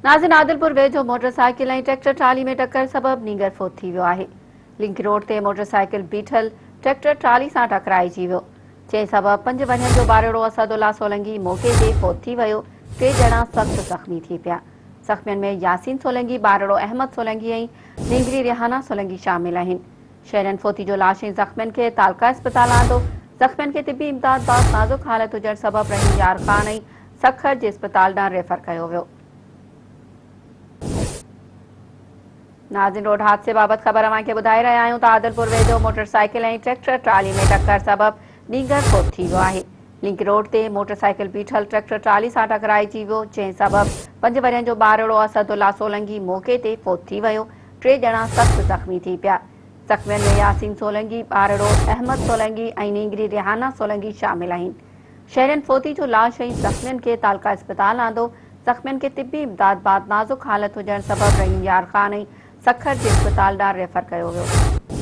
ناظرين عادلپور ويجهو motor cycle ۽ tractor trolley ۾ ٽڪر سبب نينگر فوت ٿي ويو آهي. لنڪ روڊ تي موٽر سائيڪل بيٺل ٽريڪٽر ٽرالي سان ٽڪرائجي ويو، جنهن سبب پنج ورهين جو ٻارڙو اسد الله سولنگي موقعي تي فوت ٿي ويو، ٽي ڄڻا سخت زخمي ٿي پيا. زخمين ۾ ياسين سولنگي، ٻارڙو احمد سولنگي ۽ نينگري ريحانه سولنگي شامل آهن. شهرين فوتي جو لاش ۽ زخمين کي تعلقه اسپتال آندو، زخمين کي طبي امداد بعد نازڪ حالت هجڻ سبب رحيم يار خان ۽ سکر جي اسپتال ڏانهن ريفر ڪيو ويو. ناظرين روڊ حادثي بابت خبر اوهان کي ٻڌائي رهيا آهيون ته عادلپور ويجهو موٽر سائيڪل ۽ ٽريڪٽر ٽرالي ۾ ٽڪر سبب نينگر فوت ٿي ويو آهي. لنڪ روڊ تي موٽر سائيڪل بيٺل ٽريڪٽر ٽرالي سان ٽڪرائجي ويو جنهن سبب پنج ورهين جو ٻارڙو اسد الله سولنگي موقعي تي فوت ٿي ويو ٽي ڄڻا سخت زخمي ٿي پيا. زخمين ۾ ياسين سولنگي، ٻارڙو احمد سولنگي ۽ نينگري ريحانه سولنگي شامل آهن. شهرين فوتي جو لاش ۽ زخمين کي تعلقه اسپتال آندو، زخمين کي طبي امداد بعد نازڪ حالت هجڻ سبب رحيم يار خان ۽ سکر جي اسپتال ڏانهن ريفر ڪيو ويو.